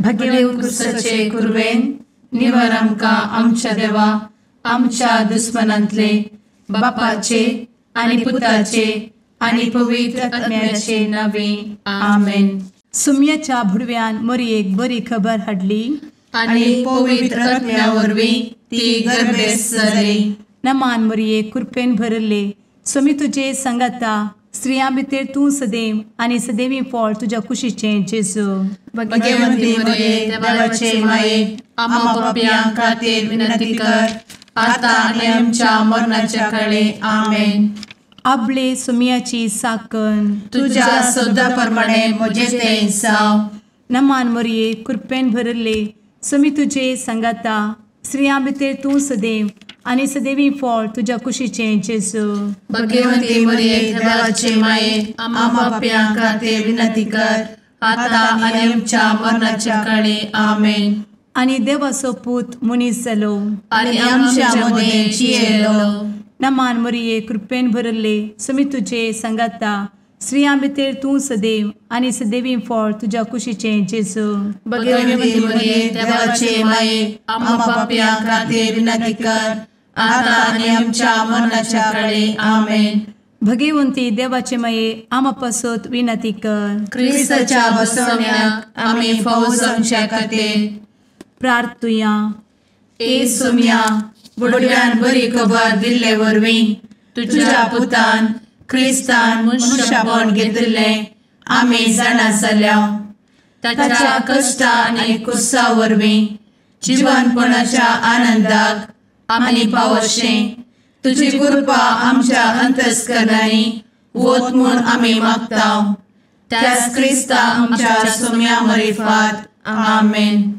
भगेव कुरवेन निवर आमकां आमच्या देवा आमच्या दुस्मनांतले बापाचे आनी पुताचे आनी पवित्र आत्म्याचे नावे आमेन. सुम्याच्या भुडव्यान मोरयेक बरी खबर हाडली आनी पवित्र आत्म्या वरवीं ती गर्भेस्त जाली. नमान मोरये, कृपेन भरले, स्वामी तुजे संगाता, स्त्रियां भितर तूं सदैव आनी सदैवी फळ तुज्या कुशीचें जेजू. भगवंती मोरये, देवाचे माये, आम्हा पापयां खातीर विनंती कर आता आनी आमच्या मरणाच्या काळे. आमेन. आपले सुम्याची साकन तुज्या सदा प्रमाणे म्हजें तें जावं. नमान मोरये, कृपेन भरले, स्वामी तुजे संगाता, स्त्रियां भितर तूं सदैव आनी सदैवी फळ तुज्या कुशीचें जेजू. भगवंती मोरये, देवाचे माये, आम्हा पापयां खातीर विनंती कर आता आनी आमच्या मरणाच्या काळे. आमेन. आनी देवाचो पूत मनीस जालो आनी आमच्या मदें जियेलो. नमान मोरये, कृपेन भरले, स्वामी तुजे संगाता, स्त्रियां भितर तूं सदैव आनी सदैवी फळ तुज्या कुशीचें जेजू. भगवंती मोरये, देवाचे माये, आम्हा पापयां खातीर विनंती कर आता आनी आमच्या मरणाच्या काळे. आमेन. भगवंती देवाचे माये, आम्हा पासत विनंती कर. क्रिस्ताच्या बसवण्याक आमी फावो जावच्या खातीर प्रार्थुया. ए सुम्या, बुडव्यान बरी खबर दिल्ले वरवीं तुज्या पुतान क्रिस्तान मनशापण घेतिल्लें आमी जाणा जाल्या. ताच्या कश्टा आनी कुसा वरवीं जिवनपणाच्या आनंदाक आमी पावशें तुजी कृपा आमच्या अंतस्करणांनी वत म्हूण आमी मागता. त्याच क्रिस्ता आमच्या सुम्या मरिफात. आमेन.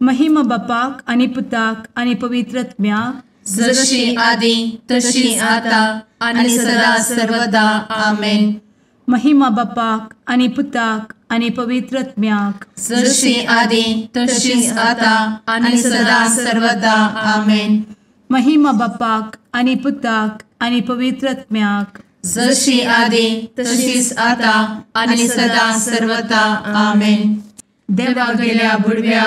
महिमा बापाक आनी पुताक आनी पवित्र आत्म्याक, जशी आदी तशी आता आनी सदा सर्वदा. आमेन. महिमा बापाक आनी पुताक आनी पवित्र आत्म्याक, जशी आदी तशी आता आनी सदा सर्वदा. आमेन. महिमा बापाक आनी पुताक आनी पवित्र आत्म्याक, जशी आदी तशीच आता आनी सदा सर्वदा. आमेन. देवा गेल्या बुडव्या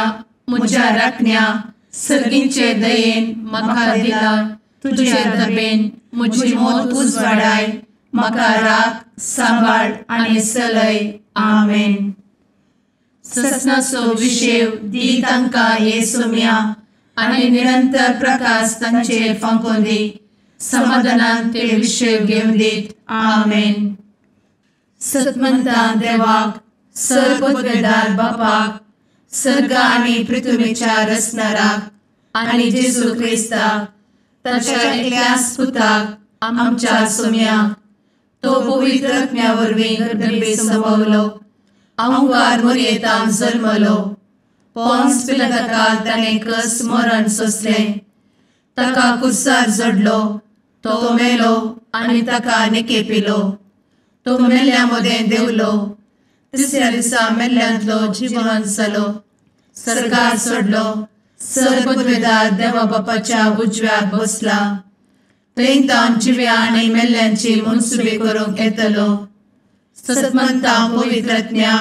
म्हज्या राखण्या सर्गींचे दयेन म्हाका दिला तुजे दबेन म्हजी मोत उजवाडाय, म्हाका राख सांबाळ आनी सलय. आमेन. ससनाचो विशेव दी तांकां हे सुम्या आनी निरंतर प्रकाश तांचेर फांकोवन दी, समाधानान ते विशेव घेवन दीत. आमेन. सतमंता देवाक, सर्वपदवेदार बापाक, सर्ग आनी पृथ्वीच्या रचणाराक आनी जेजू क्रिस्ताक ताच्या एकल्याच पुताक आमच्या सुम्याक, तो पवित्र आत्म्या वरवीं गर्भे संभवलो, अहंकार मोरयेतान जल्मलो, पोन्स पिलाताकाल ताणें कस मरण सोंसलें, ताका कुर्सार जडलो, तो मेलो आनी ताका निकेपिलो, तो मेल्ल्या मदें देंवलो, तिसऱ्या दिसा मेल्ल्यांतलो जिवन जालो, सर्गार सोडलो, सर्वपदवेदार देवा बापाच्या उजव्याक बसला, थंय तावन जिव्या आनी मेल्ल्यांची मनसुबी करूंक येतलो. सतमंता पवित्र आत्म्या,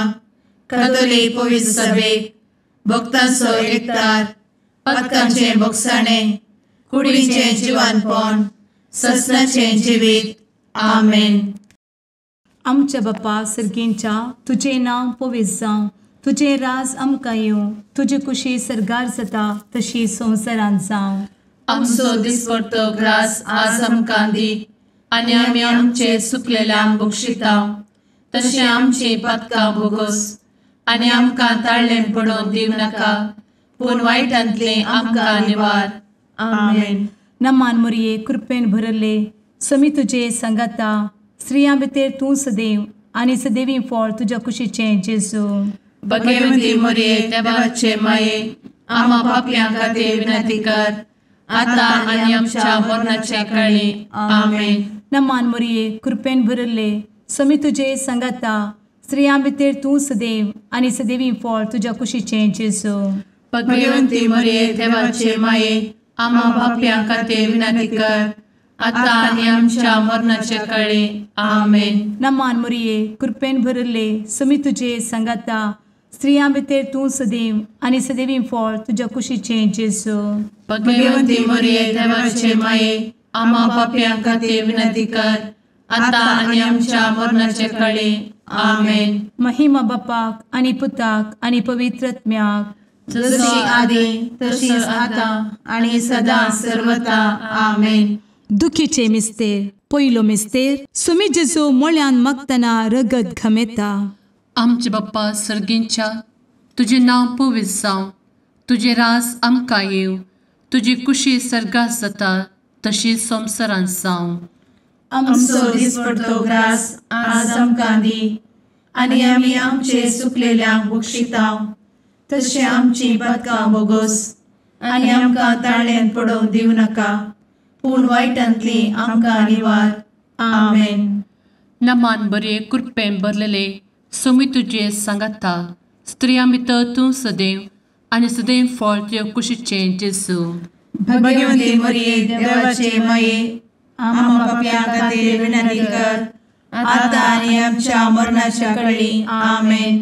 कातोलीक पवित्र सभेक, भक्तांचो एकतार, पातकांचें भोगसाणें, कुडीचें जिवानपण, ससनाचें जिवीत. आमेन. आमच्या बापा सर्गींच्या, तुजें नांव पवित्र जावं, तुजें राज आमकां येवं, तुजी कुशी सर्गार जाता तशी संवसारांत जावं. आमचो दिसपडतो ग्रास आज आमकां दी आनी आमी आमचे सुकलेल्यांक बक्षिता तशें आमची पातकां भोगोस आनी आमकां ताळ्ळें पडोवन दिवं नाका, पूण वायटांतलें आमकां निवार. आमेन. नमान मोरये, कृपेन भरले, स्वामी तुजे संगाता, स्त्रियां भितर तूं सदैव आनी सदैवी फळ तुज्या कुशीचें जेजू. भगवंती मोरये, देवाचे माये, आम्हा पापयां खातीर विनंती कर आता आनी आमच्या मरणाच्या काळी. आमेन. नमान मोरये, कृपेन भरले, स्वामी तुजे संगाता, स्त्रियां भितर तूं सदैव आनी सदैवी फळ तुज्या कुशीचें जेजू. भगवंती मोरये, देवाचे माये, आम्हा पापयां खातीर विनंती कर आता आनी आमच्या मरणाच्या काळी. आमेन. नमान मोरये, कृपेन भरले, स्वामी तुजे संगाता, स्त्रियां भितर तूं सदैव आनी सदैवी फळ तुज्या कुशीचें जेजू. भगवंती मरिये देवाचे माये, आम्हा पापयां खातीर विनंती कर, आतां आनी आमच्या मरणाचे कळे. आमेन. महिमा बापाक आनी पुताक आनी पवित्र आत्म्याक, जशी आदी तशीच आतां आनी सदां सर्वता. आमेन. दुखीचे मिस्तेर. पयलो मिस्तेर, सुमी जेजू मोळ्यान मागतना रगत घमेता. आमचे बाप्पा सर्गींच्या, तुजें नांव पवित्र जावं, तुजें रास आमकां येवं, तुजी कुशी सर्गात जाता तशी संवसारांत जावं. आमचो दिसपडतो ग्रास आज आमकां दी, आनी आमी आमचे सुकलेल्यांक बक्षिता तशें आमची पातकां बोगोस, आनी आमकां ताळ्यान पडोवंक दिवं नाका, पूण वायटांतली आमकां निवार. आमेन. नमान बरे कृपेन भरलेले सोमी तुजे सांगाता, स्त्रियां भितर तूं सदैव आनी सदैव फळ तुज्या कुशीचें जेजू. भगवंती मरिये देवाचे माये, आम्हा पापयां खातीर विनंती कर, आतां आनी आमच्या मरणाच्या कळी. आमेन.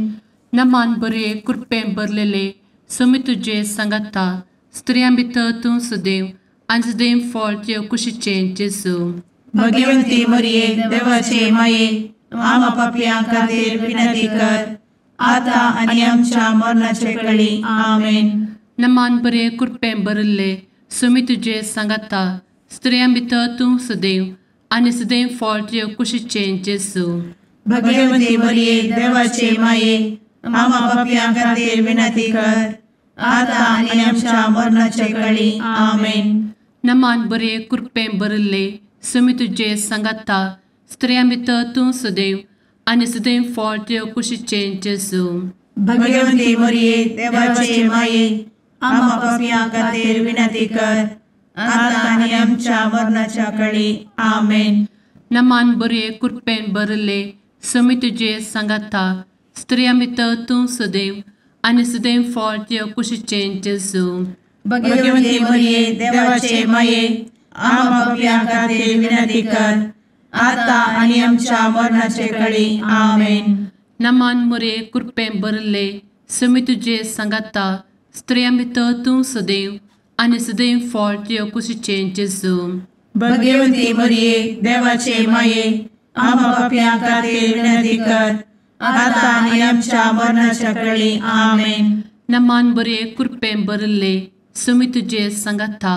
नमान बरे कृपेन भरलेले सोमी तुजे सांगाता, स्त्रियां भितर तूं सदैव आनी सदैव फळ तुज्या कुशीचें जेजू. भगवंती मरिये देवाचे माये, आम्हा पापयां खातीर विनंती कर, आतां आनी आमच्या मरणाचे कळी. आमेन. नमान बरे कृपेन भरिल्ले सोमी तुजे सांगाता, स्त्रियां भितर तूं सदैव आनी सदैव फळ तुज्या कुशीचें जेजू. भगवंती मरिये देवाचे माये, आम्हा पापयां खातीर विनंती कर, आतां आनी आमच्या मरणाचे कळी. आमेन. नमान बरे कृपेन भरिल्ले सोमी तुजे सांगाता, स्त्रियां भितर तूं सदैव आनी सदैव फळ तुज्या कुशीचें जेजू. भगवंती मरिये देवाचे माये, आम्हा पापयां खातीर विनंती कर, आतां आनी आमच्या मरणाच्या कळी. आमेन. नमान बरे कृपेन भरिल्ले सोमी तुजे सांगाता, स्त्रियां भितर तूं सदैव आनी सदैव फळ तुज्या कुशीचें जेजू. भगवंती मरिये देवाचे माये, आम्हा पापयां खातीर विनंती कर, आतां आनी आमच्या मरणाचे कळी. आमेन. नमान मरिये कृपेन भरिल्ले सोमी तुजे सांगाता, स्त्रियां भितर तूं सदैव आनी सदैव फळ तुज्या कुशीचें जेजू. भगवंती मरिये देवाचे माये, आम्हा पापयां खातीर विनंती कर, आतां आनी आमच्या मरणाच्या कळी. आमेन. नमान बरे कृपेन भरिल्ले सोमी तुजे सांगाता,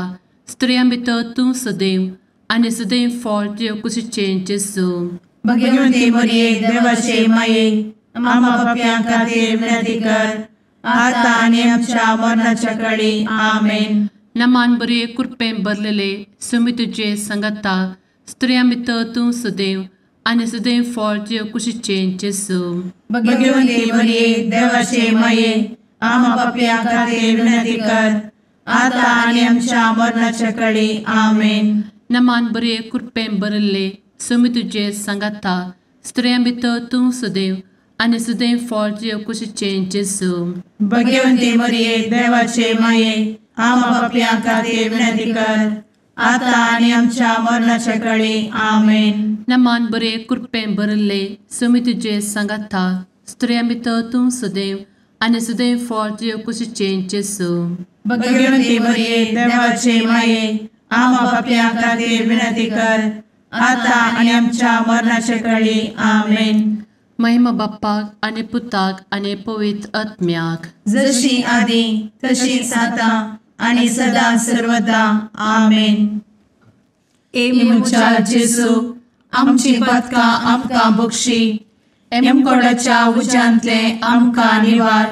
स्त्रियां भितर तूं सदैव आनी सदैव फळ तुज्या कुशीचें जेजू. भगवंती मरिये देवाचे माये, आम्हा पापयां खातीर विनंती कर, आतां आनी आमच्या मरणाच्या कळी. आमेन. नमान बरे कृपेन भरलेले सोमी तुजे सांगाता, स्त्रियां भितर तूं सदैव आनी सदैव फळ तुज्या कुशीचें जेजू. भगवंती मरिये देवाचे माये, आम्हा पापयां खातीर विनंती कर, आतां आनी आमच्या मरणाच्या कळी. आमेन. नमान बरे कृपेन भरिल्ले सोमी तुजे सांगाता, स्त्रियां भितर तूं सदैव आनी सदैव फळ तुज्या कुशीचें जेजू. भगवंती मरिये देवाचे माये, आम्हा पापयां खातीर विनंती कर, आतां आनी आमच्या मरणाच्या कळी. आमेन. नमान बरे कृपेन भरिल्ले सोमी तुजे सांगाता, स्त्रियां भितर तूं सदैव आनी सदैव फळ तुज्या कुशीचें जेजू. भगवंती मरिये देवाचे माये, आम्हा पापयां खातीर विनंती कर, आतां आनी आमच्या मरणाचे कळी. आमेन. महिमा बाप्पाक आनी पुताक आनी पवित्र आत्म्याक, जशी आदी तशीच आतां आनी सदां सर्वदा. आमेन. ए म्हज्या जेजू, आमची पातकां आमकां बक्षी, एमकोडाच्या उज्यांतले आमकां निवार,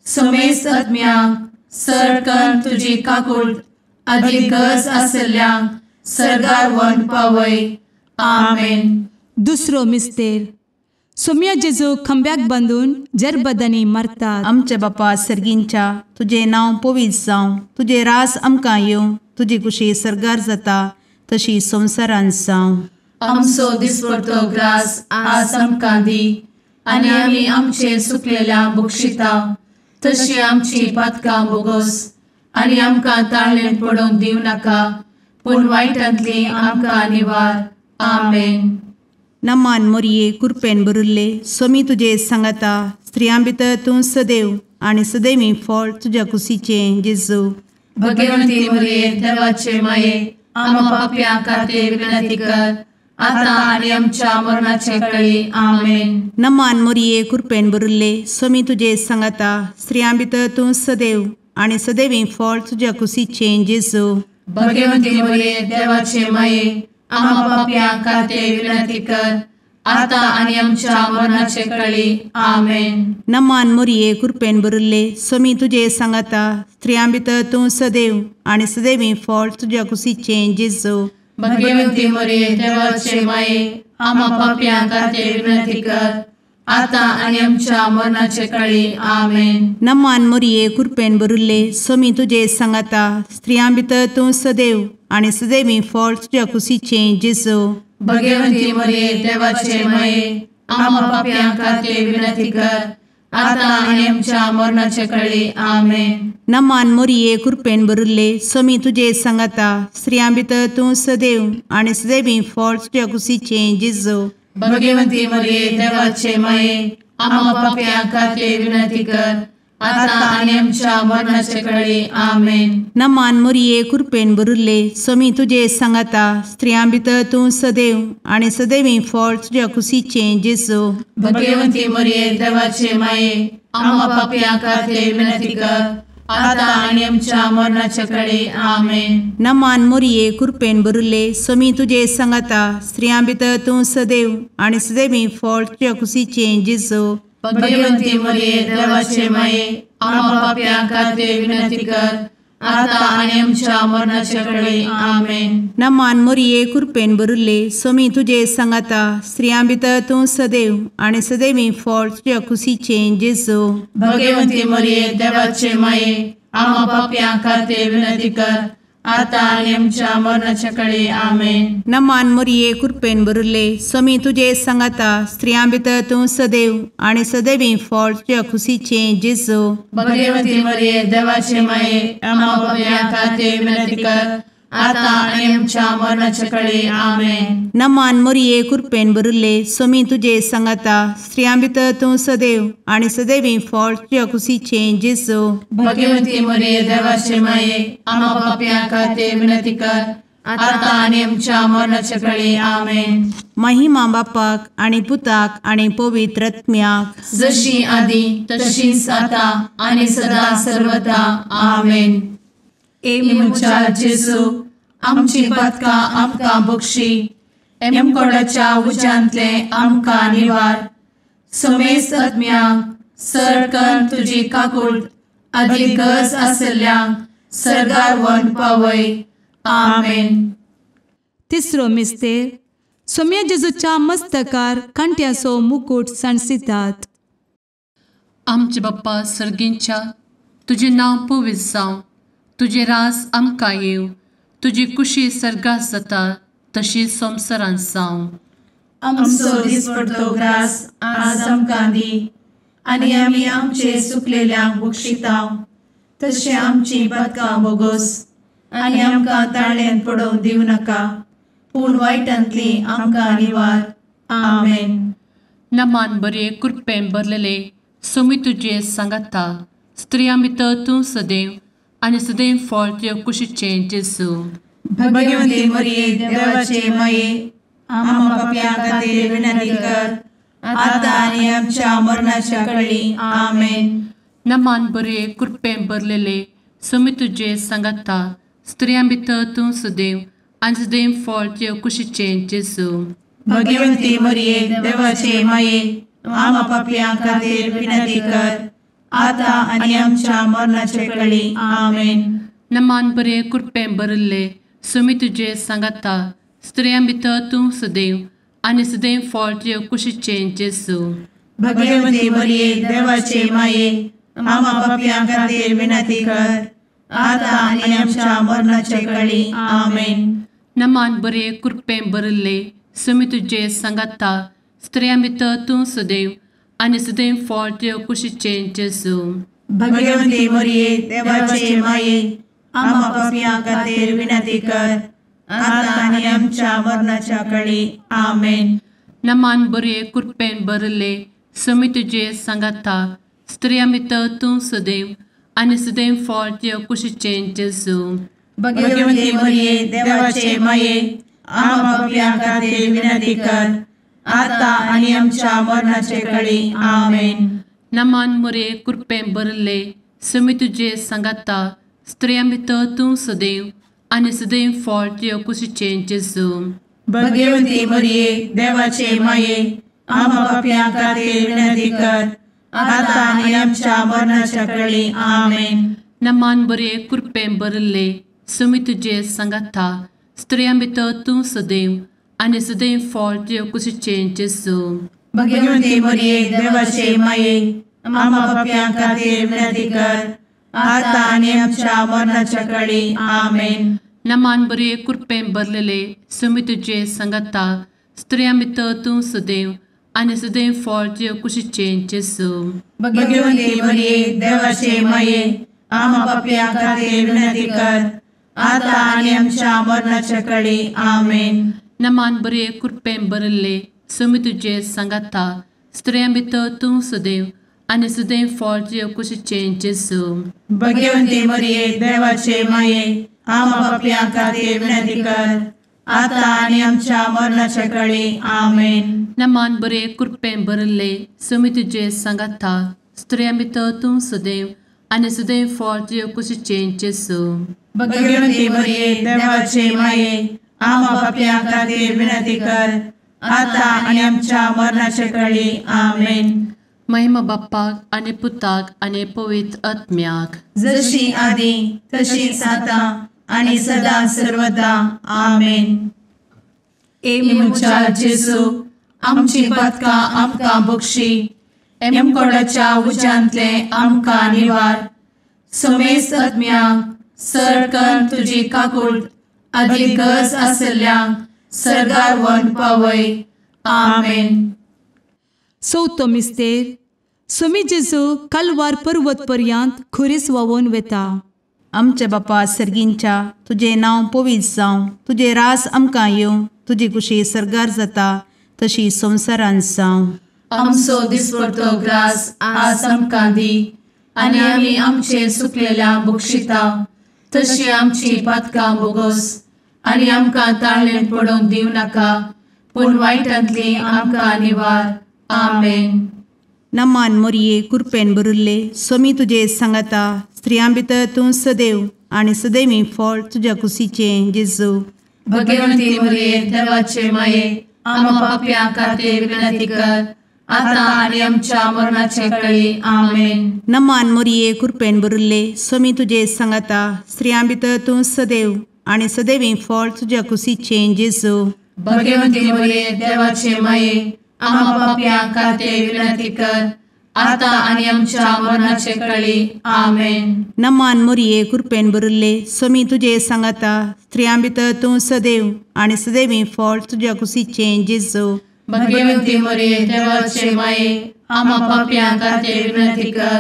समेस्त आत्म्यांक सर तुजी काकूट आदी गरज आसल्ल्यांक सर्गार व्हरून पावय. आमेन. दुसरो मिस्तेर, सोम्या जेजू खंब्याक बांदून जरबदांनी मारतात. आमच्या बापा सर्गींच्या, तुजें नांव पवित्र जावं, तुजें रास आमकां येवं, तुजी कुशी सर्गार जाता तशी संवसारांत जावं. आमचो दिसपडतो ग्रास आज आमकां दी, आनी आमी आमचे सुकलेल्या बक्षिता तशी आमची पातकां बोगोस, आनी आमकां ताळ्ळेन पडोवंक दिवं नाका, पूण वायटांतली आमकां निवार. आमेन. नमान मोरये कृपेन भरिल्ले, स्वामी तुजे सांगाता, स्त्रियां भितर तूं सदैव आनी सदैवी फळ तुज्या कुशीचें जेजू। भगवंती मरिये देवाचे माये आम्हा पाप्यां खातीर विनंती कर आता आनी आमच्या मरणाचे वेळी। आमेन। नमान मरिये कृपेन भरिल्ले स्वामी तुजे सांगाता स्त्रियां भितर तूं सदैव आनी सदैवी फळ तुज्या कुशीचें जेजू। भगवंती मरिये देवाचे माये आम्हा पाप्यां खातीर विनंती कर आता आनी आमच्या मरणाचे वेळी। आमेन। नमान मरिये कृपेन भरिल्ले स्वामी तुजे सांगाता स्त्रियां भितर तूं सदैव आनी सदैवी फळ तुज्या कुशीचें जेजू। भगवंती मरिये देवाचे माये आम्हा पाप्यां खातीर विनंती कर आता आनी आमच्या मरणाचे वेळी। आमेन। नमान मरिये कृपेन भरिल्ले स्वामी तुजे सांगाता स्त्रियां भितर तूं सदैव आनी सदैवी फळ तुज्या कुशीचें जेजू। भगवंती मरिये देवाचे माये आम्हा पाप्यां खातीर विनंती कर आता आनी आमच्या मरणाचे वेळी। आमेन। नमान मरिये कृपेन भरिल्ले स्वामी तुजे सांगाता स्त्रियां भितर तूं सदैव आनी सदैवी फळ तुज्या कुशीचें जेजू। भगवंती मरिये देवाचे माये आम्हा पाप्यां खातीर विनंती कर आता आनी आमच्या मरणाचे वेळी। आमेन। नमान मरिये कृपेन भरिल्ले स्वामी तुजे सांगाता स्त्रियां भितर तूं सदैव आनी सदैवी फळ तुज्या कुशीचें जेजू। भगवंती मरिये देवाचे माये आम्हा पाप्यां खातीर विनंती कर आता आनी आमच्या मरणाचे वेळी। आमेन। नमान मरिये कृपेन भरिल्ले स्वामी तुजे सांगाता स्त्रियां भितर तूं सदैव आनी सदैवी फळ तुज्या कुशीचें जेजू। भगवंती मरिये देवाचे माये आम्हा पाप्यां खातीर विनंती कर आता आनी आमच्या मरणाचे वेळी। आमेन। नमान मरिये कृपेन भरिल्ले स्वामी तुजे सांगाता स्त्रियां भितर तूं सदैव आनी सदैवी फळ तुज्या कुशीचें जेजू। भगवंती मरिये देवाचे माये आम्हा पाप्यां खातीर विनंती कर आता आनी आमच्या मरणाचे वेळी। आमेन। नमान मरिये कृपेन भरिल्ले स्वामी तुजे सांगाता स्त्रियां भितर तूं सदैव आनी सदैवी फळ तुज्या कुशीचें जेजू। भगवंती मरिये देवाचे माये आम्हा पाप्यां खातीर विनंती कर आता आनी आमच्या मरणाचे वेळी। आमेन। नमान मरिये कृपेन भरिल्ले स्वामी तुजे सांगाता स्त्रियां भितर तूं सदैव आनी सदैवी फळ तुज्या कुशीचें जेजू। भगवंती मरिये देवाचे माये आम्हा पाप्यां खातीर विनंती कर आता आनी आमच्या मरणाचे वेळी। आमेन। महिमा बापाक आनी पुताक आनी पवित्र आत्म्याक जशी आदी तशीच आता आनी सदा सर्वदा। आमेन। ए म्हज्या जेजू आमची पातकां आमकां बक्षी एमकोडाच्या उज्यांतले आमकां निवार समेस्त आत्म्यांक सरकन तुजी काकूट आदी गरज आशिल्ल्यांक सर्गार व्हरून पावय। आमेन। तिसरो मिस्तेर सोम्या जेजूच्या मस्तकार कांट्याचो मुकूट सांडसितात। आमचे बाप्पा सर्गींच्या तुजें नांव पवित्र जावं, तुजें राज आमकां येवं, तुजी कुशी सर्गात जाता तशी संवसारांत जावं। आमचो दिसपडतो ग्रास आज आमकां दी आनी आमी आमचे सुकलेल्यांक बक्षिता तशें आमची पातकां बोगोस आनी आमकां ताळ्यान पडोवंक दिवं नाका पूण वायटांतली आमकां निवार। आमेन। नमान बरे कृपेन भरलेले स्वामी तुजे सांगाता स्त्रियां भितर तूं सदैव आनी सदैव फळ तुज्या कुशीचें जेजू। भगवंती मरिये देवाचे माये आम्हा पाप्यां खातीर विनंती कर आता आनी आमच्या मरणाच्या वेळी। आमेन। नमान बरे कृपेन भरलेले स्वामी तुजे सांगाता स्त्रियां भितर तूं सदैव आनी सदैव फळ तुज्या कुशीचें जेजू। भगवंती मरिये देवाचे माये आम्हा पाप्यां खातीर विनंती कर आता आनी आमच्या मरणाचे वेळी। आमेन। नमान बरे कृपेन भरिल्ले स्वामी तुजे सांगाता स्त्रियां भितर तूं सदैव आनी सदैव फळ तुज्या कुशीचें जेजू। भगवंती मरिये देवाचे माये आम्हा पाप्यां खातीर विनंती कर आता आनी आमच्या मरणाचे वेळी। आमेन। नमान बरे कृपेन भरिल्ले स्वामी तुजे सांगाता स्त्रियां भितर तूं सदैव आनी सदैव फळ तुज्या कुशीचें जेजू। भगवंती मरिये देवाचे माये आम्हा पाप्यां खातीर विनंती कर आता आनी आमच्या मरणाच्या वेळी। आमेन। नमान बरे कृपेन भरिल्ले समी तुजे सांगाता, स्त्रियां भितर तूं सदैव आनी सदैव फळ तुज्या कुशीचें जेजू। भगवती मरिये देवाचे माये, आम्हा पाप्यां खातीर विनंती कर, आता आनी आमच्या मरणाचे कळी। आमेन। नमान मोरये, कृपेन भरिल्ले, समी तुजे सांगाता, स्त्रियां भितर तूं सदैव आनी सदैव फळ तुज्या कुशीचें जेजू। भगवती मरिये देवाचे माये, आम्हा पाप्यां खातीर विनंती कर, आता आनी आमच्या मरणाच्या कळी। आमेन। नमान बरे, कृपेन भरिल्ले, समी तुजे सांगाता, स्त्रियां भितर तूं सदैव आनी सदैव फळ तुज्या कुशीचें जेजू। भगवती मरिये देवाचे माये, आम्हा पाप्यां खातीर विनंती कर, आता आनी आमच्या मरणाच्या कळी। आमेन। नमान बरे, कृपेन भरिल्ले, समी तुजे सांगाता, स्त्रियां भितर तूं सदैव आनी सदैव फळ तुज्या कुशीचें जेजू। भगवती मरिये देवाचे माये, आम्हा पाप्यां खातीर विनंती कर, आता आनी आमच्या मरणाच्या कळी। आमेन। नमान बरे, कृपेन भरिल्ले, समी तुजे सांगाता, स्त्रियां भितर तूं सदैव आनी सदैव फळ तुज्या कुशीचें जेजू। भगवती मरिये देवाचे माये, आम्हा पाप्यां खातीर विनंती कर, आता आनी आमच्या मरणाच्या कळी। आमेन। नमान बरे, कृपेन भरिल्ले, समी तुजे सांगाता, स्त्रियां भितर तूं सदैव आनी सदैव फळ तुज्या कुशीचें जेजू। भगवती मरिये देवाचे माये, आम्हा पाप्यां खातीर विनंती कर, आता आनी आमच्या मरणाच्या कळी। आमेन। महिमा बाप्पाक आनी पुताक आनी पवित्र आत्म्याक, जशी आदी तशीच आता आनी सदा सर्वदा। आमेन। ए म्हज्या जेजू, आमची पातकां आमकां बक्षी, एमकोडाच्या उज्यांतले आमकां निवार, समेस्त आत्म्यांक सरकन तुजी काकूट आदी गरज आसल्ल्यांक सर्गार व्हरून पावय। आमेन। चवथो मिस्तेर, स्वामी जेजू कालवार पर्वत पर्यंत खुरीस व्हांवून वेता। आमच्या बापा सर्गींच्या, तुजें नांव पवित्र जावं, तुजें राज आमकां येवं, तुजी कुशी सर्गार जाता तशी संवसारांत जावं। आमचो दिसपडतो ग्रास आज आमकां दी, आनी आमी आमचे सुकलेल्या बक्षिता तशी आमची पातकां बोगोस, आनी आमकां ताळेन पडोवंक दिवं नाका, पूण वायटांतली आमकां निवार। आमेन। नमान मोरये, कृपेन भरिल्ले, स्वामी तुजे सांगाता, स्त्रियां भितर तूं सदैव आनी सदैवी फळ तुज्या कुशीचें जेजू। भगवती मरिये देवाचे माये, आम्हा पाप्यां खातीर विनंती कर, आता आनी आमच्या मरणाचे कळी। आमेन। नमान मोरये, कृपेन भरिल्ले, स्वामी तुजे सांगाता, स्त्रियां भितर तूं सदैव आनी सदैवी फळ तुज्या कुशीचें जेजू। भगवती मरिये देवाचे माये, आम्हा पाप्यां खातीर विनंती कर, आता आनी आमच्या मरणाचे कळी। आमेन। नमान मोरये, कृपेन भरिल्ले, स्वामी तुजे सांगाता, स्त्रियां भितर तूं सदैव आनी सदैवी फळ तुज्या कुशीचें जेजू। भगवती मरिये देवाचे माये, आम्हा पाप्यां खातीर विनंती कर,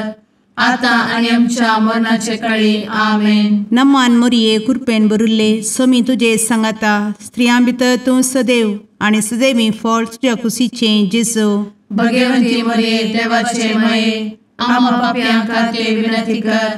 आता आनी आमच्या मरणाचे कळी। आमेन। नमान मोरये, कृपेन भरिल्ले, स्वामी तुजे सांगाता, स्त्रियां भितर तूं सदैव आनी सदैवी फळ तुज्या कुशीचें जेजू। भगवती मरिये देवाचे माये, आम्हा पाप्यां खातीर विनंती कर,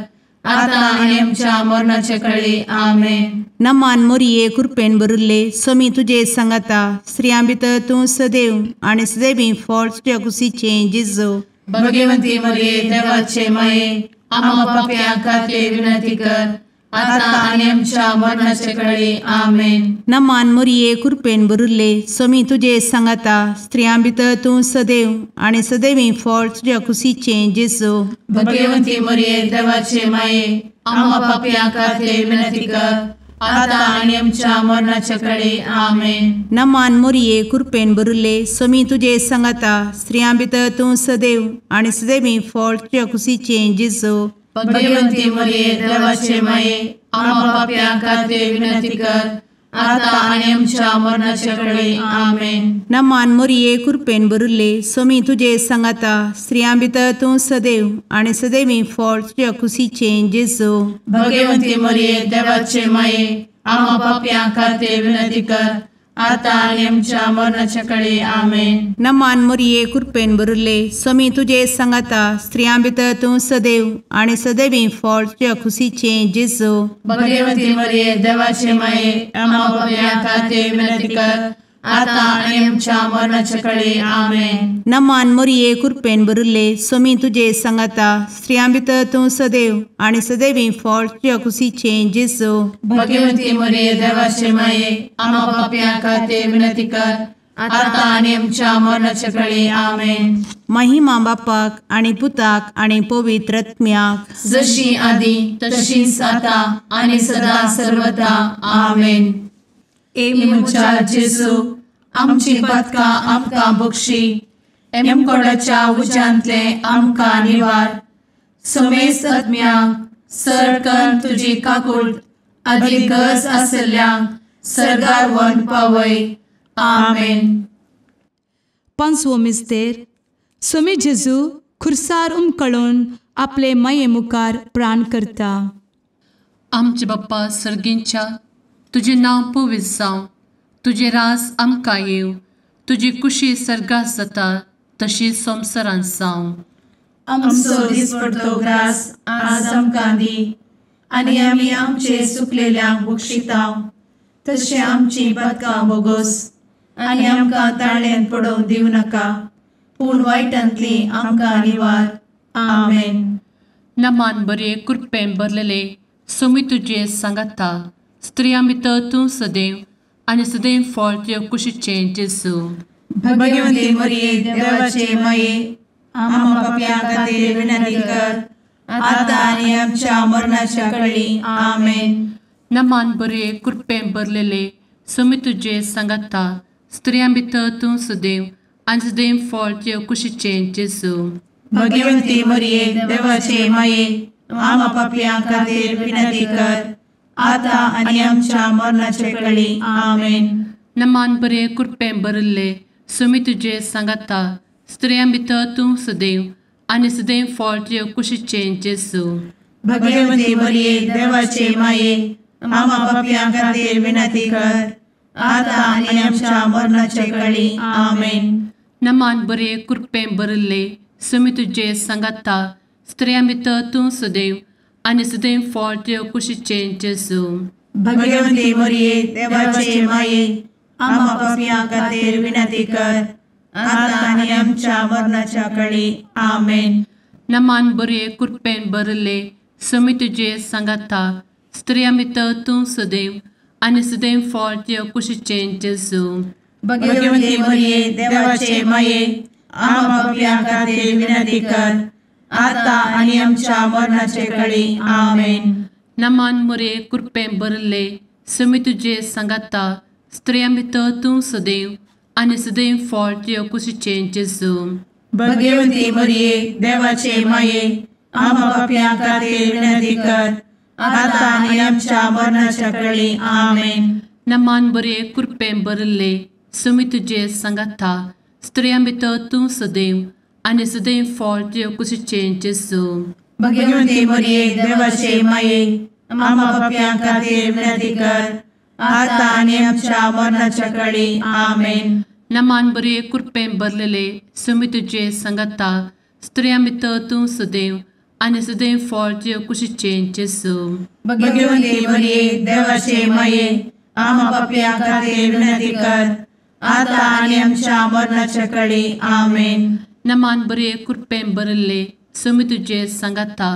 आता आनी आमच्या मरणाचे कळी। आमेन। नमान मोरये, कृपेन भरिल्ले, स्वामी तुजे सांगाता, स्त्रियां भितर तूं सदैव आनी सदैवी फळ तुज्या कुशीचें जेजू। भगवती मरिये देवाचे माये, आम्हा पाप्यां खातीर विनंती कर, आता आनी आमच्या मरणाचे कळी। आमेन। नमान मोरये, कृपेन भरिल्ले, स्वामी तुजे सांगाता, स्त्रियां भितर तूं सदैव आनी सदैवी फळ तुज्या कुशीचें जेजू। भगवती मरिये देवाचे माये, आम्हा पाप्यां खातीर विनंती कर, आता आनी आमच्या मरणाचे कळी। आमेन। नमान मोरये, कृपेन भरिल्ले, स्वामी तुजे सांगाता, स्त्रियां भितर तूं सदैव आनी सदैवी फळ तुज्या कुशीचें जेजू। भगवती मरिये देवाचे माये, आम्हा पाप्यां खातीर विनंती कर, आता आनी आमच्या मरणाचे कळी। आमेन। नमान मोरये, कृपेन भरिल्ले, स्वामी तुजे सांगाता, स्त्रियां भितर तूं सदैव आनी सदैवी फळ तुज्या कुशीचें जेजू। भगवती मरिये देवाचे माये, आम्हा पाप्यां खातीर विनंती कर, आतां आनी आमच्या मरणाच्या कळे आमेन. नमान मोरये कृपेन भरिल्ले स्वामी तुजे सांगाता स्त्रियां भितर तूं सदैव आनी सदैवी फळ तुज्या खुशीचें जेजू. भगवती मरिये देवाचे माये आम्हा पाप्यां खातीर विनंती कर आतां आनी आमच्या मरणाच्या कळे आमेन. नमान मोरये कृपेन भरिल्ले स्वामी तुजे सांगाता स्त्रियां भितर तूं सदैव आनी सदैवी फळ तुज्या खुशीचें जेजू. भगवती मरिये देवाचे माये आम्हा पाप्यां खातीर विनंती कर आतां आनी आमच्या मरणाच्या कळे आमेन. महिमा बापाक आनी पुताक आनी पवित्र आत्म्याक जशी आदी तशीच आतां आनी सदा सर्वदा आमेन. ए म्हज्या जेजू आमची पातकां आमकां बक्षी एमकोडाच्या उज्यांतले आमकां निवार समेस्त आत्म्यांक सरकन तुजी काकूट आदी गरज आशिल्ल्यांक सर्गार व्हरून पावय आमेन. पांचवो मिस्तेर स्वामी जेजू खुर्सार उमकळून आपले माये मुखार प्राण करता. आमचे बाप्पा सर्गींच्या तुजें नांव पवित्र जावं, तुजें राज आमकां येवं, तुजी कुशी सर्गात जाता तशी संवसारांत जावं. आमचो दिसपडतो ग्रास आज आमकां दी आनी आमी आमचे चुकलेल्यांक बक्षितांव तशें आमची पातकां बोगोस आनी आमकां ताळ्यांत पडोवंक दिवं नाका पूण वायटांतली आमकां निवार आमेन. नमान बरे कृपेन भरलेले स्वामी तुजे सांगाता स्त्रियां भितर तूं सदैव आनी सदैव फळ तुज्या कुशीचें जेजू. भगवती मरिये देवाचे माये आम्हा पाप्यां खातीर विनंती कर आतां आनी आमच्या मरणाच्या कळी आमेन. नमान बरे कृपेन भरलेले स्वामी तुजे सांगाता स्त्रियां भितर तूं सदैव आनी सदैव फळ तुज्या कुशीचें जेजू. भगवती मरिये देवाचे माये आम्हा पाप्यां खातीर विनंती कर आतां आनी आमच्या मरणाच्या कळी आमेन. नमान बरे कृपेन भरिल्ले स्वामी तुजे सांगाता स्त्रियां भितर तूं सदैव आनी सदैव फळ तुज्या कुशीचें जेजू. भगवती मरिये देवाचे माये आम्हा पाप्यां खातीर विनंती कर आतां आनी आमच्या मरणाच्या कळी आमेन. नमान बरे कृपेन भरिल्ले स्वामी तुजे सांगाता स्त्रियां भितर तूं सदैव आनी सदैव फळ तुज्या कुशीचें जेजू. भगवती मरिये देवाचे माये आम्हा पाप्यां खातीर विनंती कर आतां आनी आमच्या मरणाच्या कळी आमेन. नमान बरे कृपेन भरिल्ले स्वामी तुजे सांगाता स्त्रियां भितर तूं सदैव आनी सदैव फळ तुज्या कुशीचें जेजू. भगवती मरिये देवाचे माये आम्हा पाप्यां खातीर विनंती कर आतां आनी आमच्या मरणाचे कळी आमेन. नमान मरिये कृपेन भरिल्ले स्वामी तुजे सांगाता स्त्रियां भितर तूं सदैव आनी सदैव फळ तुज्या कुशीचें जेजू. भगवती मरिये देवाचे माये आम्हा पाप्यां खातीर विनंती कर आतां आनी आमच्या मरणाच्या कळी आमेन. नमान बरे कृपेन भरिल्ले स्वामी तुजे सांगाता स्त्रियां भितर तूं सदैव आनी सदैव फळ तुज्या कुशीचें जेजू. भगवती मरिये देवाचे माये आम्हा पाप्यां खातीर विनंती कर आतां आनी आमच्या मरणाच्या कळी आमेन. नमान बरे कृपेन भरलेले स्वामी तुजे सांगाता स्त्रियां भितर तूं सदैव आनी सदैव फळ तुज्या कुशीचें जेजू. भगवती मरिये देवाचे माये आम्हा पाप्यां खातीर विनंती कर आतां आनी आमच्या मरणाच्या कळी आमेन. नमान बरे कृपेन भरिल्ले स्वामी तुजे सांगाता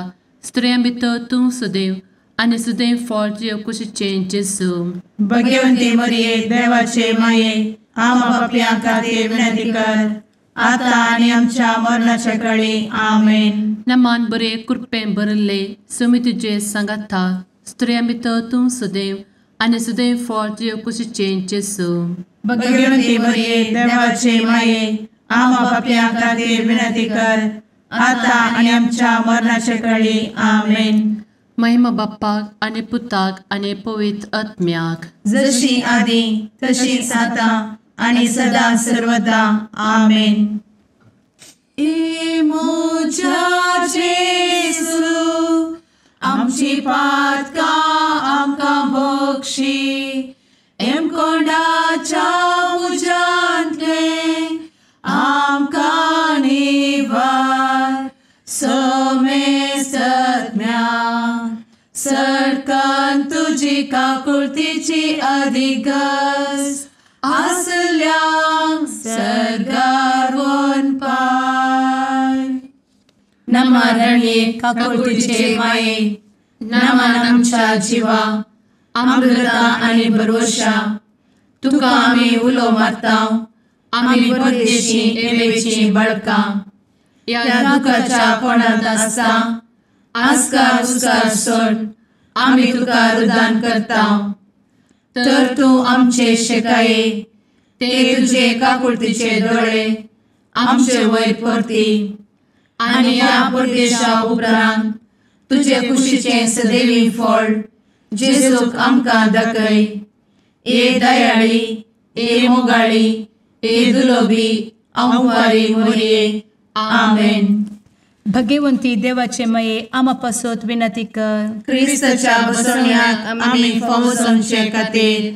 स्त्रियां भितर तूं सदैव आनी सदैव फळ तुज्या कुशीचें जेजू. भगवती मरिये देवाचे माये आम्हा पाप्यां खातीर विनंती कर आतां आनी आमच्या मरणाच्या कळी आमेन. नमान बरे कृपेन भरिल्ले स्वामी तुजे सांगाता स्त्रियां भितर तूं सदैव आनी सदैव फळ तुज्या कुशीचें जेजू. भगवती मरिये देवाचे माये आम्हा पाप्यां खातीर विनंती कर आतां आनी आमच्या मरणाच्या कळी आमेन. महिमा बाप्पाक आनी पुताक आनी पवित्र आत्म्याक जशी आदी तशीच आतां आनी सदा सर्वदा आमेन. ए म्हज्या जेजू आमची पातकां आमकां बक्षी एमकोंडाच्या तुजी काकुळतीची अधिक गरज आसल्यांक सर्गार वनपाय. नमा रणये काकुळतीचे माये, नमन आमच्या जिवा, अमृता आनी भरवशा, तुका आमी उलो मारता, आमी परदेशी एवेची बळकां, ह्या दुखाच्या कोणांत आसता आस्कार उस्कार सोड आमी तुका रुदान करता. तर तूं आमचे शेकाये ते तुजे काकुळतीचे दोळे आमचे वयर परती आनी ह्या परदेशा उपरांत तुजे कुशीचें सदैवी फळ जेजूक आमकां दाखय. ए दयाळी, ए मोगाळी, ए दुलोबी अंवारी मोरये. आमेन. भगवंती देवाचे मये आमा पासत विनंती कर. क्रिस्ताच्या बसवण्याक आमी फावो जावचे खातीर.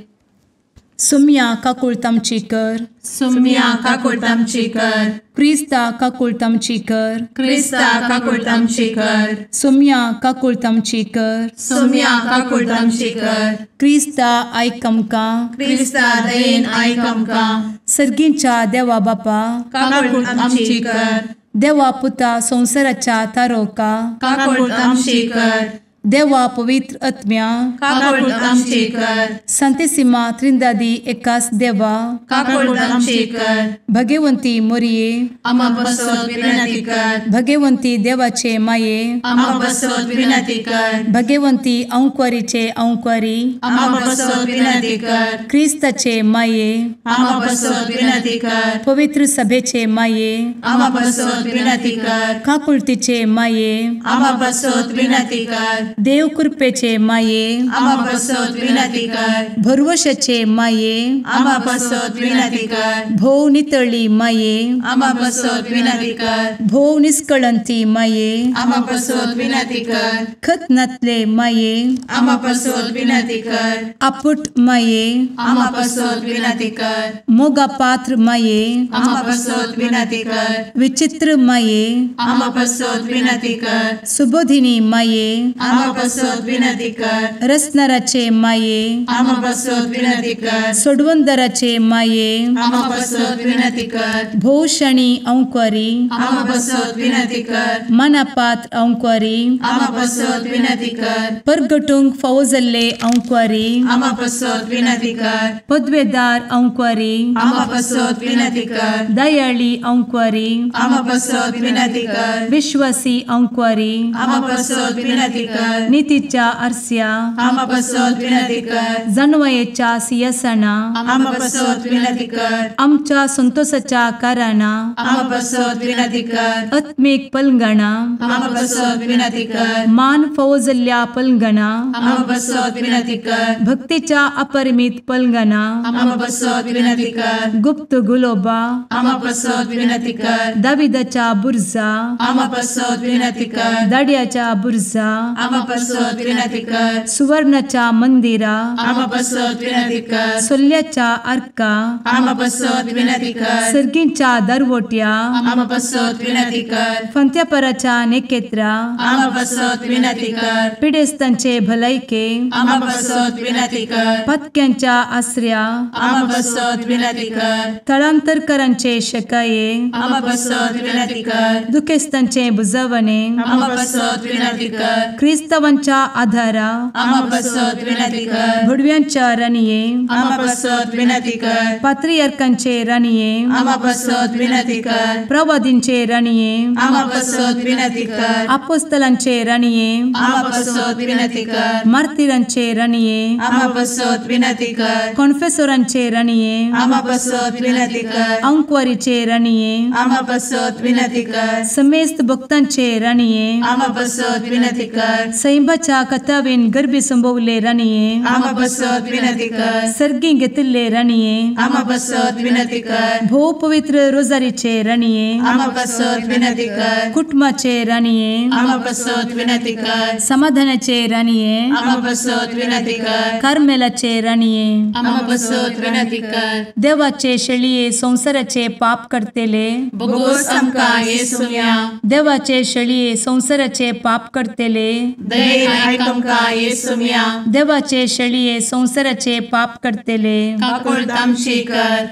सुम्या काकुळत आमची कर. सुम्या काकुळत आमची कर. क्रिस्ता काकुळत आमची कर. क्रिस्ता काकुळत आमची कर. सुम्या काकुळत आमची कर. सुम्या काकुळत आमची कर. क्रिस्ता आयक आमकां. क्रिस्ता दयेन आयक आमकां. सर्गींच्या देवा बापा काकुळत आमची कर. देवा पुता संवसाराच्या तारोका काकुळत आमची कर. देवा पवित्र आत्म्या काकुळत आमची कर. संतेसिमा त्रिंदादी एकास देवा काकुळत आमची कर. भगवंती मोरये आमा पासत विनंती कर. भगवंती देवाचे माये आमा पासत विनंती कर. भगवंती अंकुरीचे अंकुरी आमा पासत विनंती कर. क्रिस्ताचे माये आमा पासत विनंती कर. पवित्र सभेचे माये आमा पासत विनंती कर. काकुळतीचे माये आमा पासत विनंती कर. देव कृपेचे माये आमा पासत विनंती कर. भरवशाचे माये आमा पासत विनंती कर. भोव नितळी माये आमा पासत विनंती कर. भोव निष्कळंती माये आमा पासत विनंती कर. खत नातले माये आमा पासत विनंती कर. आपुट माये आमा पासत विनंती कर. मोगा पात्र माये आमा पासत विनंती कर. विचित्र माये आमा पासत विनंती कर. सुबोधिनी माये आमा पासत विनंती कर. रसनाराचे माये आमा पासत विनंती कर. सोडवंदराचे माये आमा पासत विनंती कर. भोवशणी अंकुरी आमा पासत विनंती कर. मनापात्र अंकुरी आमा पासत विनंती कर. परगटूंक फावो जाल्ले अंकुरी आमा पासत विनंती कर. पदवेदार अंकुरी आमा पासत विनंती कर. दयाळी अंकुरी आमा पासत विनंती कर. विश्वासी अंकुरी आमा पासत विनंती कर. नितीच्या आरस्या आमा पासत विनंती कर. जानवयेच्या सिंहासना आमा पासत विनंती कर. आमच्या संतोषाच्या कारणा आमा पासत विनंती कर. आत्मीक पलंगणा आमा पासत विनंती कर. मान फावो जाल्ल्या पलंगणा आमा पासत विनंती कर. भक्तीच्या अपरिमित पलंगणा आमा पासत विनंती कर. गुप्त गुलोबा आमा पासत विनंती कर. दाविदाच्या बुर्जा आमा पासत विनंती कर. दाड्याच्या बुर्जा आमा पासत विनंती कर. सुवर्णाच्या मंदिरा आमा पासत विनंती कर. सोल्ल्याच्या आर्का आमा पासत विनंती कर. सर्गींच्या दरवट्या आमा पासत विनंती कर. फंत्यापराच्या नेकेत्रा आमा पासत विनंती कर. पिडेस्तांचे भलायके आमा पासत विनंती कर. पत्क्यांच्या आसऱ्या आमा पासत विनंती कर. थळांतरकरांचे शकाये आमा पासत विनंती कर. दुखेस्तांचे बुजवणे आमा पासत विनंती कर. क्रिस्तावांच्या आधारा आमा पासत विनंती कर. भुडव्यांच्या राणये आमा पासत विनंती कर. पात्रियार्कांचे राणये आमा पासत विनंती कर. प्रवादींचे राणये आमा पासत विनंती कर. आपोस्तलांचे राणये आमा पासत विनंती कर. मार्तिरांचे राणये आमा पासत विनंती कर. कॉन्फेसोरांचे राणये आमा पासत विनंती कर. अंकुवारीचे राणये आमा पासत विनंती कर. समेस्त भक्तांचे राणये आमा पासत विनंती कर. सैंबाच्या कथावेन गर्भी संभवले राणये आमा पासत विनंती कर. सर्गी घेतिल्ले राणये आमा पासत विनंती कर. भोव पवित्र रोजारीचे राणये आमा पासत विनंती कर. कुटुंबाचे राणये आमा पासत विनंती कर. समाधानाचे राणये आमा पासत विनंती कर. कार्मेलाचे राणये आमा पासत विनंती कर. देवाचे शेळये संवसाराचे पाप करतेले बोगोस आमकां येसुम्या देवाचे शेळये संवसाराचे पाप करतेले दयेन आयक आमकां येसुम्या. देवाचे शेळये संवसाराचे पाप करतले काकुळट आमची कर.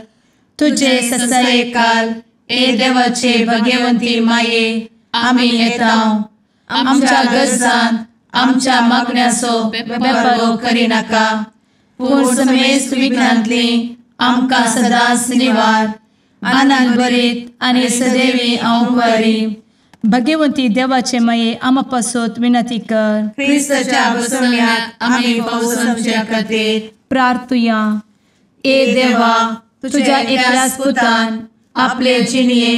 तुजे ससायेकाल ए देवाचे भगवंती माये आमी येता आमच्या गरजान आमच्या मागण्याचो बेपर्वो करिनाका पूण समेस्त विघ्नांतली आमकां सदांच निवार. आनंद भरीत आनी सदैवी अंवकारी. भगवंती देवाचे माये आमा पासत विनंती कर. क्रिस्ताच्या बसवण्याक आमी पावसाच्या खातीर प्रार्थुया. ए देवा तुझ्या एकल्याच पुतान आपले जिणये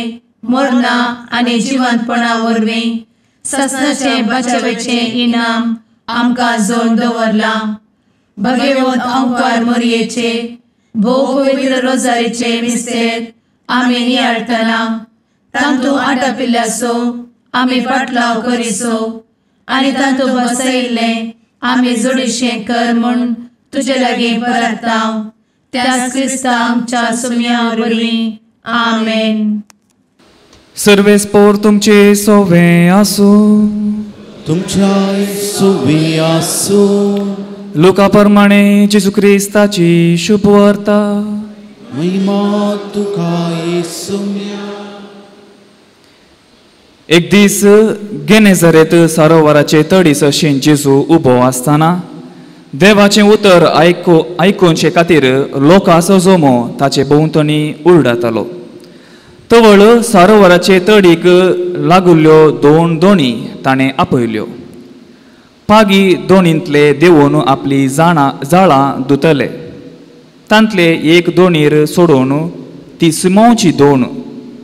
मरणा आनी जिवंतपणा वरवीं ससनाचे बचावेचे इनाम आमकां जोड दवरलां. भगवंत अंकार मोरयेचे भोव पवित्र रोजारीचे मिस्तेर आमी नियाळटना तांतू आटापिल्ल्याचो आमी पाटलाव करिसो आनी तांतू बसयिल्लें आमी जोडीशें कर म्हूण तुजे लागीं परता त्याच क्रिस्ता आमच्या सुम्या वरवीं. आमेन. सर्वेस्पोर तुमचे सोवे आसूं. तुमच्या सोवे आसूं. लुका प्रमाणे जेजू क्रिस्ताची शुभवार्ता. महिमा तुका येसुम्या. एक दीस गेनेझरेत सरोवराचे तडीस अशें जेजू उबो आसतना देवाचें उतर आयकुचे खातीर लोकांचो जमो ताचे भोंवतणी उरडातालो. तवळ सरोवराचे तडीक लागुल्ल्यो दोन दोणी ताणें आपयल्यो. पागी दोणींतले देवून आपली जाळां धुतले. तांतले एक दोणीर सोडून ती सिमोवची दोन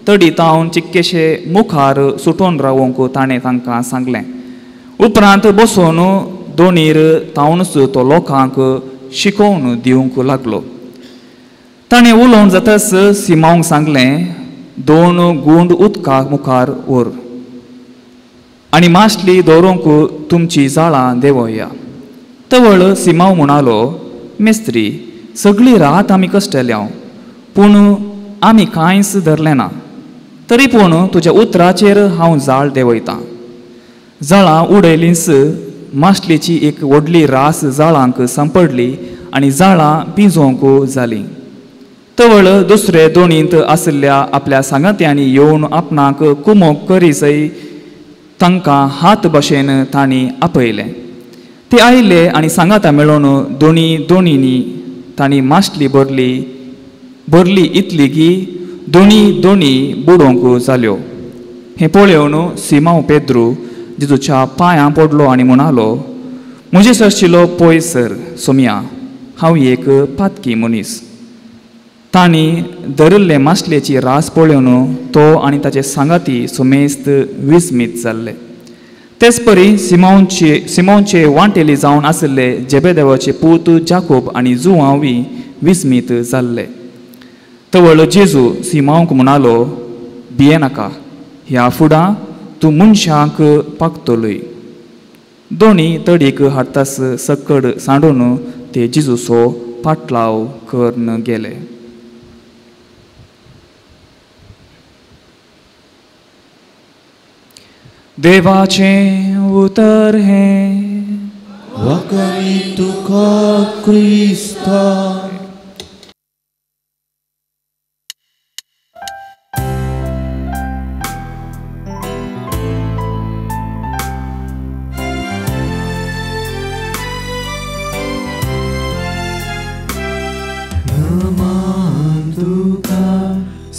तडी तावन चिक्केशे मुखार सुटोवन रावोंक ताणें तांकां सांगलें. उपरांत बसून दोणीर तावनच तो लोकांक शिकोवन दिवंक लागलो. ताणें उलोवन जाताच सिमावंक सांगलें, दोन गुंड उदका मुखार व्हर आनी मासली दवरूंक तुमची जाळां देंवया. तवळ सिमांव म्हणालो, मेस्त्री सगळी रात आमी कश्टल्या पूण आमी कांयच धरलें ना, तरी पूण तुज्या उतराचेर हांव जाळ देंवयतां. जाळां उडयलींच मासलेची एक व्हडली रास जाळांक सांपडली आनी जाळां पिंजोवंक जालीं. तवळ दुसरे दोणींत आशिल्ल्या आपल्या सांगात्यांनी येवन आपणाक कुमोक करीसय तांकां हात भशेन तांणी आपयलें. ते आयले आनी सांगाता मेळोवन दोणी दोणींनी तांणी मासली भरली इतली की दोणी दोणी बुडोवंक जाल्यो. हें पळोवन सिमांव पेद्रू जेजूच्या पांयां पडलो आनी म्हणालो, म्हजे सरशिलो पळय सर सोमया, हांव एक पातकी मनीस. तांणी धरिल्ले मासलेची रास पळोवन तो आनी ताचे सांगाती सुमेस्त विस्मीत जाल्ले. तेच परी सिमोनचे वांटेली जावन आशिल्ले जेबेदेवाचे पूत जाकोब आनी जुआंवी विस्मीत जाल्ले. तवळ जेजू सिमांवक म्हणालो, भियेनाका, ह्या फुडां तूं मनशांक पागतलोय. दोणी तडीक हाडतास सकड सांडून ते जेजूचो पाटलाव करून गेले. देवाचें उतर हें. वखणी तुका क्रिस्ता. नमन तुका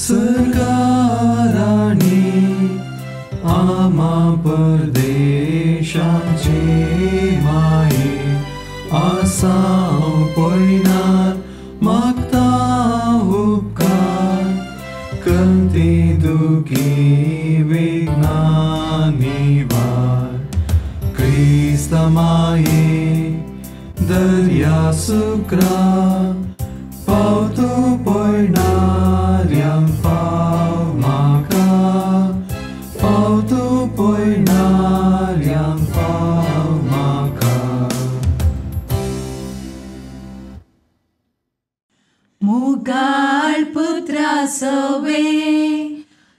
सरकाराणी आमा परदेशाचे माये आसाव पयनार मागता उपकार कंती दुखी विघ्ना निवार क्रिस्त माये दर्या सुक्रा पावतो पयणाऱ्यांक पाव म्हाका पावतो पयणाऱ्यांक पाव म्हाका. मुगाळ पुत्रा सवे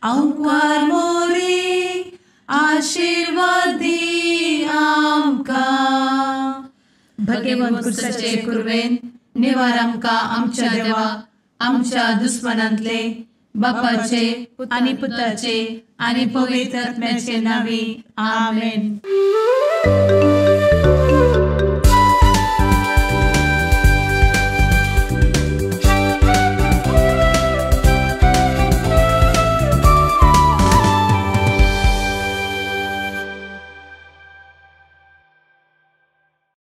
अंकार मोरे आशीर्वादी आमकां. भगवंत कुर्साचे कुरवेन निवार आमकां आमच्या देवा आमच्या दुस्मनांतले बापाचे आनी पुताचे आनी पवित्र आत्म्याचे नांवी आमेन.